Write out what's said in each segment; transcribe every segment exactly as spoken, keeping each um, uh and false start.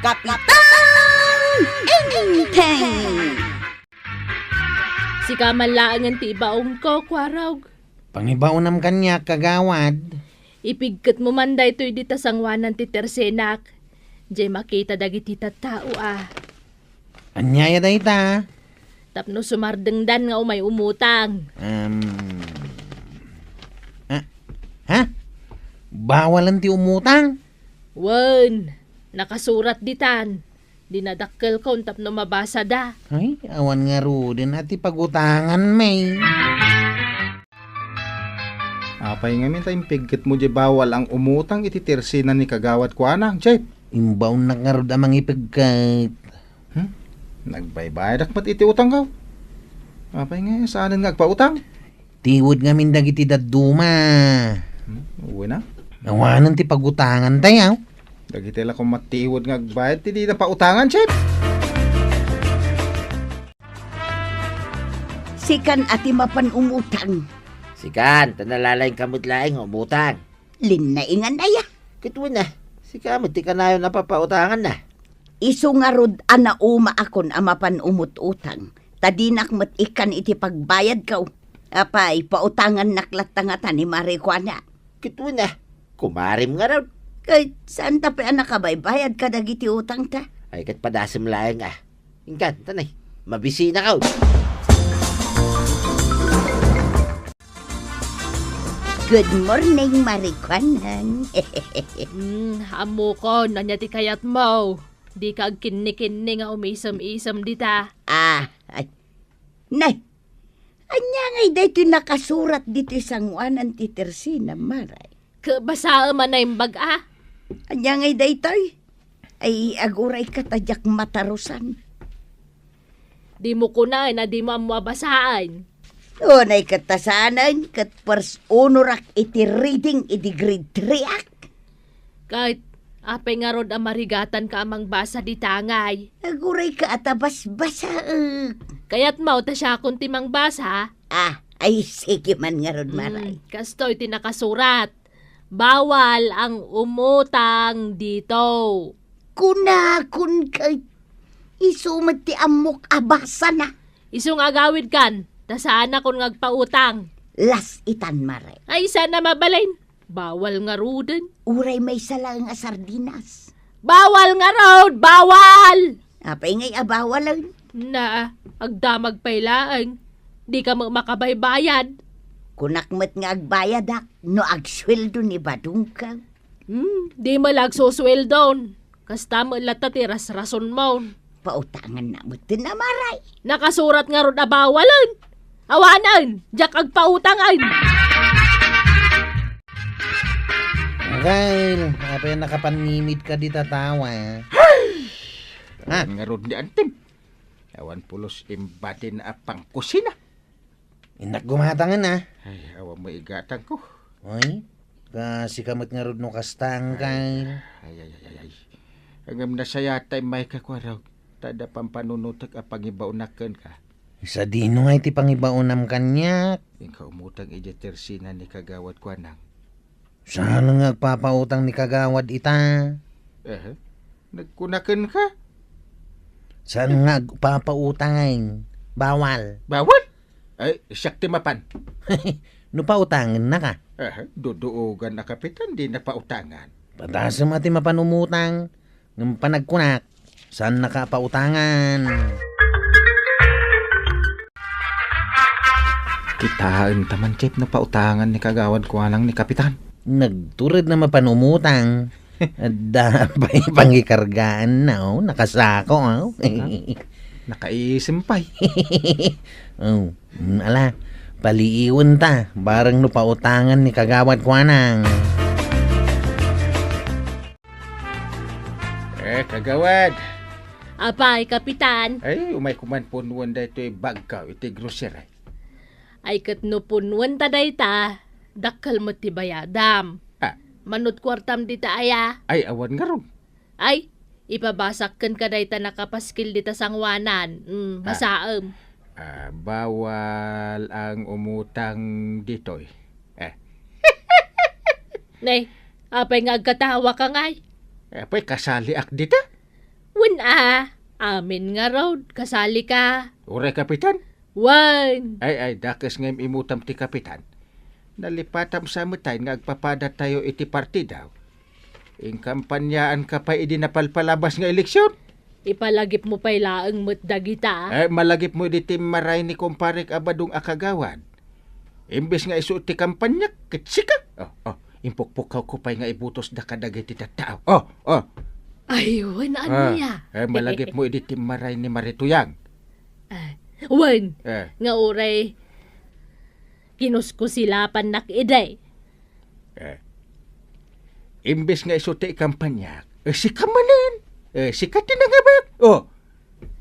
Kapitan Enteng! Sika man laengen ti ibaonko, Kuarog. Pangibaonam kaniak, kagawad. Ipigketmo man daytoy dita sangoanan ti tersenak. Diay makita dagiti tattao a. Ania aya dayta? Tapno sumardengdan nga umay umutang. Um, ah, ha? Bawalen ti umutang? Wen, nakasurat ditan. Dinadakkelkon tapno mabasada. Ay, awan ngaruden a ti pagutangan, may. Apay ngamin ta impigketmo diay bawal ang umutang iti tersena ni Kagawad Kuanang, Jeff? Imbaonnak ngarud a mangipigket. Hmm? Nagbaybayadak met iti utangko. Apay nga, saanen nga agpautang? Tiwed ngamin dagiti dadduma. Hmm, wen a. Awanen ti pagutangan tayo. Dagiti la koma tiwed nga agbayad ti dida pautangan, Chef. Sikan a ti mapan umutang. Sikan, ta nalalaingka met laeng nga umutang. Linnaingan aya? Ket wen a, sika met ti kanayon a papautanganna. Isu ngarud a naumaakon a mapan umut-utang, ta dinak met ikkan iti pagbayadko. Apay, pautangannak latta ngata ni Mari Kuana. Ket wen a, kumarim ngarud. Ket saanta pay a nakabaybayad kadagiti utangta? Ay, ket padasem laeng a. Inkan, tanay. Mabisinakon. Good morning, Mari Kuanang. Hmm, ammokon, ania ti kayatmo? Dika agkinnikinni nga umisem-isem dita. Ah, ay. Nay, ania ngay daytoy nakasurat ditoy sangoanan ti tersena, Mari? Ket basaem a naimbag a. Ania ngay daytoy? Ay, agurayka ta diak matarusan. Dimo kunaen a dimo ammo a basaen. Unay ket ta saanen, ket first honorak iti reading iti grade three ak. Ket apay ngarud a marigatanka a mangbasa dita ngay? Agurayka a ta basbasaek. Kayatmo ta siakon ti mangbasa? Ah, ay, sige man ngarud, Mari. Hmm, kastoy ti nakasurat. Bawal ang umutang dito. Kunakon ket isu met ti ammok a basana. Isu nga agawidkan, ta saanakon nga agpautang. Las-itan, Mari. Ay, saan a mabalin. Bawal ngaruden. Uray maysa laeng a sardinas. Bawal ngarud! Bawal! Apay ngay a bawalen? Na, agdamag pay laeng. Dika met makabaybayad. Kunak met nga agbayadak no agsueldo ni Badongko. Hmm, di met la agsusueldon. Kasta met latta ti rasrasonmon. Pautanganna met ti namaray. Nakasurat ngarud a bawalen. Awanen, diak agpautangen. Angkel, apay a nakapanimidka dita tawa? Ha? Awan ngarud ni Antim. Awan pulos imbatin a pangkusina. Innak gumatangen a. Ay, awan mo igatangko. Ay, kasika met ngarud no kasta, Angkel. Ay, ay, ay, ay, ay. Ngem nasayat ta immayka, Kuarog, ta adda pampanunotek a pangibaonak kenka. Sadino ngay ti pangibaonam kaniak? Inka umutang idiay tersena ni Kagawad Kuanang. Saan nga agpapautang ni Kagawad ita? Aha. Nagkuna kenka? Saan nga agpapautangen? Bawal. Bawal? Ay, siak ti mapan. No pautangennaka? Aha, duduogan a kapitan, di na pautangan. Padasem a ti mapan umutang. Ngem panagkunak, saannaka a pautangan. Kitaenta man, Chef, no pautangan ni Kagawad Kuanang ni Kapitan. Nagtured na mapan umutang. Adda pay pangikargaanna, oh. Nakasako, oh. Ha? Nakaisem pay. Oh, mm, ala, paliiwenta, bareng no pautangan ni Kagawad Kuanang. Eh, kagawad. Apay, Kapitan? Ay, umayko man punuen daytoy bagko iti grocery. Ay, ket no punuen ta dayta, dakkel met ti bayadam. Ah. Manut kuartam dita aya? Ay, awan ngarud. Ay, ipabasak kenka dayta nakapaskil dita sangoanan. Mm, ah, basaem. Ah, bawal ang umutang ditoy. Eh. Nay, apay nga agkatawaka ngay? Eh, apay, kasaliak dita? Ah, amin ngarud, kasali ka. Uray, Kapitan? Wen. Ay, ay, dakes nga im-imutam ti Kapitan. Nalipatam sa metten nga agpapadatayo iti partida. Inkampanyaan ka pay idi napalpalabas nga eleksion? Ipalagipmo pay laeng met dagita. Eh, malagipmo idi timmaray ni kumparek a badong a kagawad. Imbes nga isu ti kampanyak, ket sika. Oh, oh, impukpukkawko pay nga ibutosda kadagiti tattao. Oh, oh. Ay, wen, ania? Ah, eh, malagipmo idi timmaray ni Marituyang. Ah, wen, eh, nga uray kinuskusilapannak idi. Eh. Imbes nga isu ti ikampanyak, eh, sika manen. Eh, sika ti nangabak. Oh.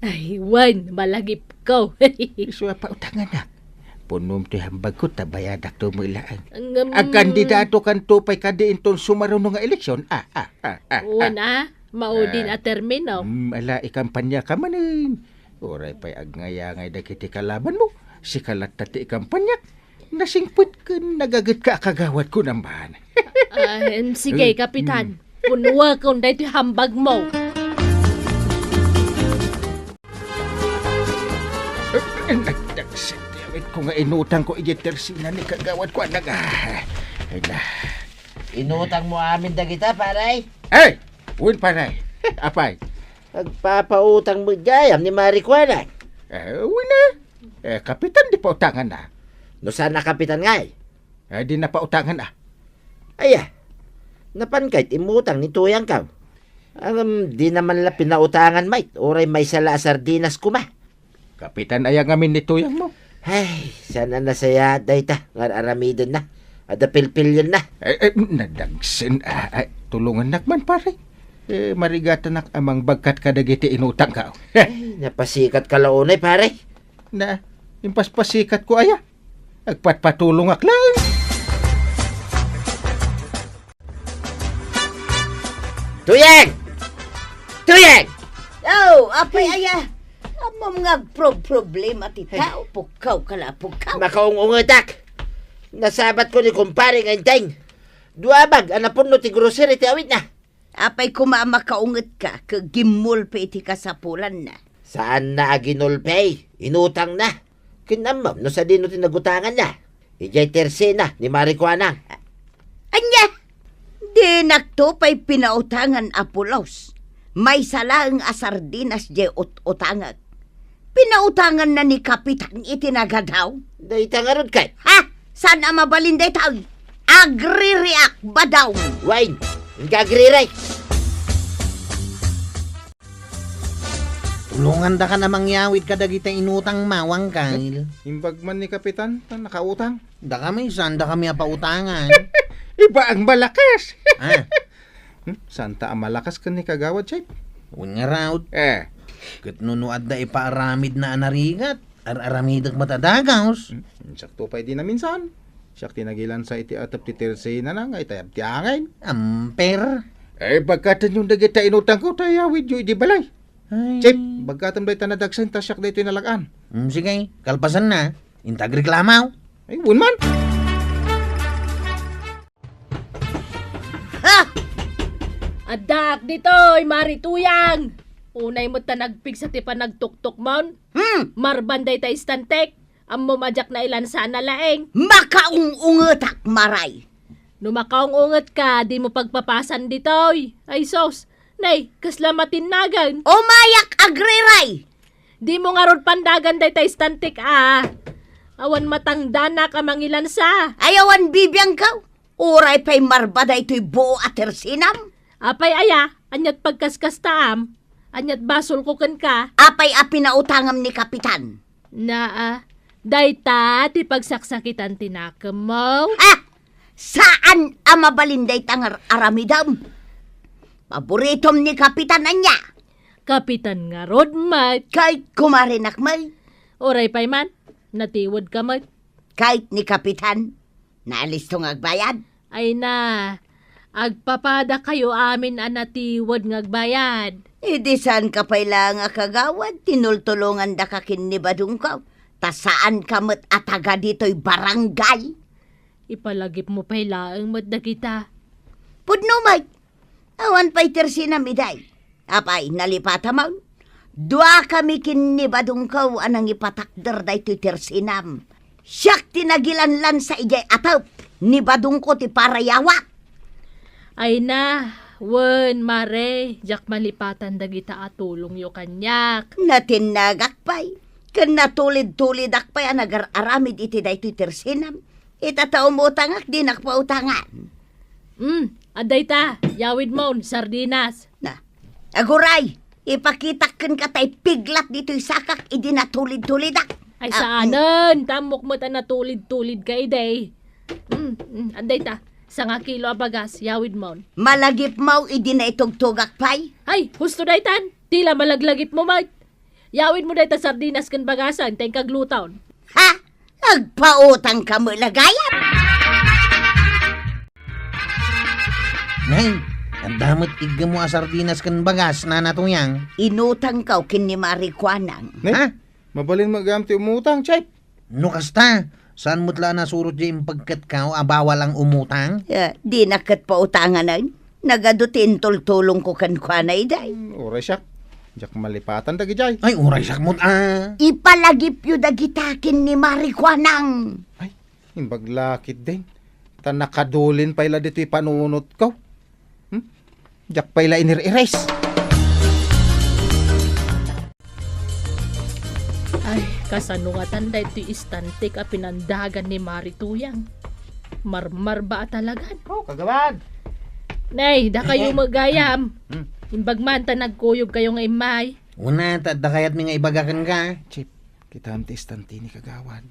Ay, wen, malagipko. Isu a pautanganak. Punom ti hambagko ta bayadakto met laeng. Ngem agkandidato kanto pay kadi inton sumaruno nga eleksion. Ah, ah, ah, ah, ah. Wen, ah, maudin, eh, a termino. Mm, ala, ikampanyaka manen. Uray pay agnayangay dagiti kalabanmo, sika latta ti ikampanyak. Nasingpet ken nagagetka a kagawad ko naman. Ah, em, sige, eh, Kapitan. Mm. Punuakon daytoy hambagmo. Eh, nagdagsen ti awit ko nga inutang ko iti tersina ni kagawad ko, anak. Ah, ay na. Inutang mo amin dagita, pare? Eh! Wen, pare. Apay? Agpapautang met gayam ni Mari Kuanang. Eh, wen a. Eh, Kapitan, di pautangan na. No saan a Kapitan ngay? Eh, di na pautangan a. Aya, napan kayt immutang ni Tuyangkaw? Ngem di na man la pinautangan met, uray maysa la a sardinas koma. Kapitan aya ngamin ni Tuyangmo? Ay, saan a nasayaat dayta nga ar-aramidenna. Adda pilpilienna. Eh, eh, nadagsen, ah, ay, tulongannak man, pare. Eh, marigatanak a mangbagkat kadagiti inutangko. Ay, napasikat ka la unay, pare. Na, impaspasikatko aya. Agpatpatulongak laeng. Tuyang! Tuyang! Oh, apay aya? Ammom nga agprob-problema ti tao, pukkaw ka la, pukkaw. Makaung-ungetak. Nasabatko ni kumpare nga Enteng. Dua bag a napunno ti grocery ti awitna. Apay koma a makaungetka ket gimmulpi iti kasapulanna? Saanna a ginulpi, inutangna. Ken ammom no sadino ti nagutanganna? Idiay tersina ni Mari Kuanang. Ania? Dinakto pay pinautangan a pulos. Maysa laeng a sardinas diay ut-utangek. Pinautanganna ni Kapitan iti nagadaw? Dayta ngarud ket? Ha? Saan a mabalin daytoy? Agririak, badaw! Wen, inka agriri. Tulongandakan a mangyawid kadagiti inutangmo, Angkel. Imbag man ni Kapitan, ta nakautang. Dakami, saan dakami a pautangan? Iba ang malakas. Ah. Hmm? Saan ta a malakas ken ni Kagawad Chief? Wen ngarud. Eh. Ket no, no adda ipaaramidna a narigat, ar-aramidek met a dagus. Hmm, sakto pay di naminsan. Siak ti nagilansa iti atep ti tersinana nga itayab ti angin. Amper. Eh, bagkatenyon dagiti inutangko ta iyawidyo idi balay. Ay. Chief, bagkatem dayta nadagsen ta siak daytoy nalag-an. Hmm, sige, kalpasanna. Inta agreklamo. Ay, wen man. Ha? Addaak ditoy, Mari Tuyang! Unay met ta nagpigsa ti panagtuktukmon. Hmm. Marban dayta istantek. Ammom a diak nailansa a nalaing. Makaung-ungetak, Maray! No makaung-ungetka, dimo pagpapasan ditoy. Ay sus, nay, kasla matinnagan. Umayak, agriray! Dimo ngarud pandagan dayta istantek a. Awan matangdanak a mangilansa. Ay, awan bibiangkaw. Uray pay marba daytoy buo a tersinam. Apay aya, ania't pagkaskastaam? Ania't basolko kenka? Apay a pinautangam ni Kapitan? Naa, dayta ti pagsaksakitan ti nakemmo. Ah! Saan a mabalin dayta nga ar-aramidem? Paboritom ni Kapitan ania? Kapitan ngarud met. Kayat kumarinak met. Uray pay man, natiwedka met. Kayat ni Kapitan. Naalisto nga agbayad? Ay na, agpapadakayo amin a natiwed nga agbayad. Idi saanka pay laeng a kagawad, tinultulongandaka ken ni badongko, ta saanka met a taga ditoy barangay. Ipalagipmo pay laeng met dagita. Pudno met. Awan pay tersinam idiay. Apay, nalipatamon? Duakami ken ni Badongko a nangipatakder daytoy tersenam. Siak ti nagilanlansa idiay atep, ni Badongko ti parayawak. Ay na, wen, mare, diak malipatan dagita a tulongyo kaniak. Natinnagak pay, ken natulid-tulidak pay a nagar-aramid iti daytoy tersenam. Ita ta umutangak, dinak pautangan. Hmm, adda ita, yawidmon, sardinas. Na, aguray, ipakitak kenka tay piglat ditoy sakak idi natulid-tulidak. Ay, ah, saanen, ta ammok met a natulid-tulidka idi. Hmm, hmm, adda ita, sanga kilo a bagas, yawidmon. Malagipmo idi naitugtugak pay? Ay, husto daytan, ti la malaglagipmo met. Yawidmo dayta sardinas ken bagasan, ta inkagluton. Ha? Agpautangka met la gayam? Nay, adda met iggemo a sardinas ken bagas, Nana Tuyang. Inutangko ken ni Mari Kuanang. Ne? Ha? Mabalin met gayam ti umutang, Chef. No kasta, saan met la a nasurot diay impagketko a bawal ang umutang? Eh, dinak ket pautanganen. Nagadu ti intultulongko kenkuana idiay. Hmm, uray siak. Diak malipatan dagidiay. Ay, uray siak met a. Ipalagipyo dagita ken ni Mari Kuanang. Ay, imbag la ketdin. Ta nakadulin pay la ditoy panunotko. Hmm? Diak pay la inir-ires. Ay, kasano ngatan daytoy istantek a pinandagan ni Mari Tuyang? Marmarba a talagan. Oh, kagawad. Nay, dakayo met gayam. Hmm. Imbag man ta nagkuyogkayo nga immay. Una, ta adda kayatmi nga ibaga kenka. Chip, kitaem ti istante ni kagawad.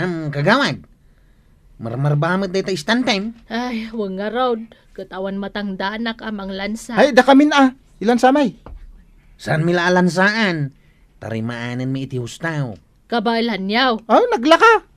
Am, kagawad. Marmarba met dayta istantem. Ay, wen ngarud, ket awan matangdanak a manglansa. Ay, dakamin a. Ilansamay. Saanmi la a lansaan? Tarimaanenmi iti hustaw. Kabaelanyo. Ah, naglaka.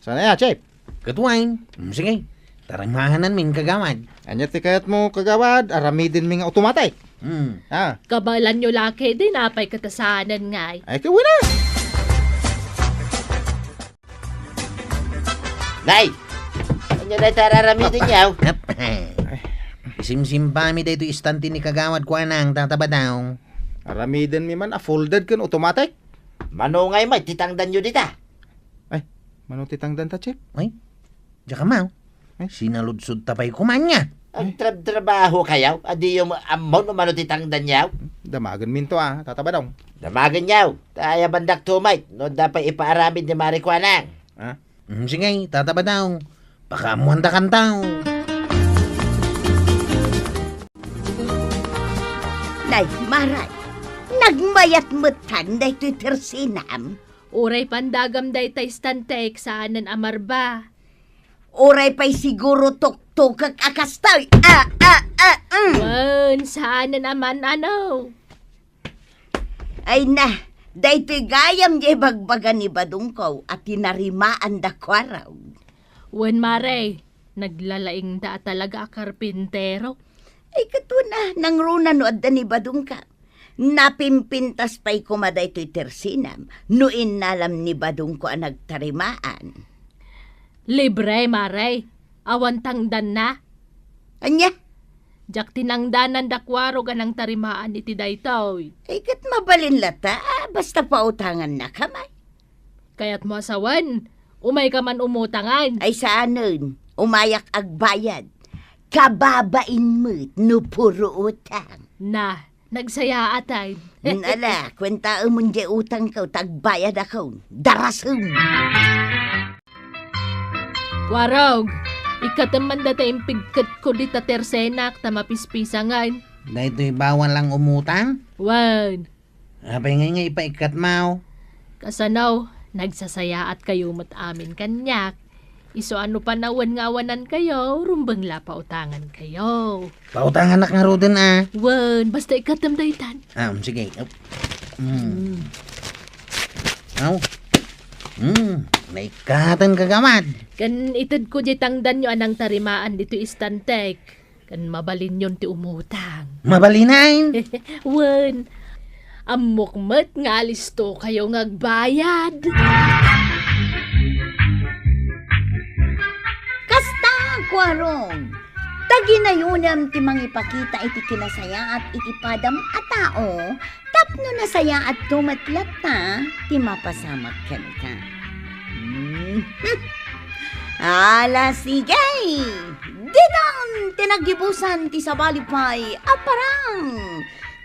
Sana ya, Chef? Ket wen. Mm, sige. Tarimaanenmin, kagawad. Ania ti kayatmo, kagawad? Aramidenmi nga automatic. Mm. Ah. Kabaelanyo la ketdin, apay ket a saanen ngay. Ay, ket wen a. Nay! Ania dayta araramidenyo? Isimsimpami daytoy istante ni Kagawad Kuanang, Tata Badong. Aramidenmi man a folded ken automatic. Mano ngay met ti tangdanyo dita? Ay, mano ti tangdanta, Chef? Ay, diak ammo. Eh? Sinaludsodta pay koma ania. Agtrabtrabahokayo, a diyo ammo no mano ti tangdanyo? Damagenminto a, Tata Badong. Damagenyo, ta ayabandak to met, no adda pay ipaaramid ni Mari Kuanang. Ah? Mm, sige, Tata Badong. Pakaammoandakanto. Nay, Mari, nagmayat metten daytoy tersenam. Uray pandagam dayta istantek saanen a marba. Uray pay siguro tuktukek a kastoy. Ah, ah, ah, mm. Wen, saanen a man-ano. Ay na, daytoy gayam diay bagbaga ni Badongko a tinarimaanda, Kuarog. Wen, Mari, naglalaingda a talaga a karpintero. Ay, ket wen a, nangruna no adda ni Badongko. Napimpintas pay koma daytoy tersenam no innalam ni Badongko a nagtarimaan. Libre, Mari. Awan tangdanna. Ania? Diak tinangdanan da Kuarog a nangtarimaan iti daytoy. Ay, ket mabalin latta, basta pautangannaka met. Kayatmo a sawen, umayka man umutangan. Ay, saanen, umayak agbayad. Kababain met no puro utang. Na, nagsayaatan. Ala, kuentaemon diay utangko, ta agbayadakon. Darasem. Kuarog, ikkatem man dayta impigketko dita tersenak ta mapispisangan. Daytoy bawal lang umutang? Wen. Apay ngay nga ipaikkatmo? Kasano, nagsasayaatkayo met amin kaniak. Isu a no panawen nga awanankayo, rumbeng la pautangankayo. Pautanganak ngaruden a. Wen, basta ikkatem daytan. Ah, um, sige. Up. Mm. Mm. Aw. Mm. Naikkaten, Kagawad. Ken itedko diay tangdanyo a nangtarimaan ditoy istantek. Ken mabalinyon ti umutang. Mabalinen? Wen. Ammok met nga alistokayo nga agbayad. Kasta, Kuarog. Aginayonem ti mangipakita iti kinasayaat iti padam a tao tapno nasayaatto met latta ti mapasamak kenka. Mhm. Ala, sige! Ditan ti naggibusan ti sabali pay a parang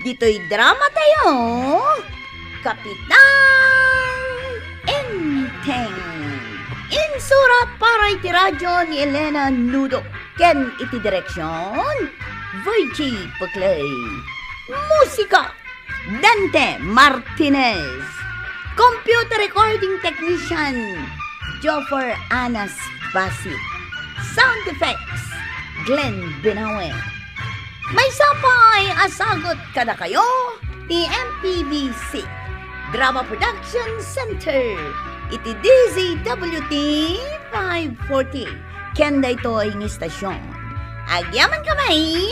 ditoy drama tayo, Kapitan Enteng. Insurat para iti radyo ni Elena Nudo ken iti direksyon, Virgie Peclay. Musika, Dante Martinez. Computer recording technician, Joffer Anas Basit. Sound effects, Glenn Binawe. Maysa pay a sagut kadakayo ti M P V C Drama Production Center iti D Z W T five forty. Ken daytoy nga istasyon, agyamankami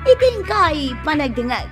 iti inkay panagdengngeg.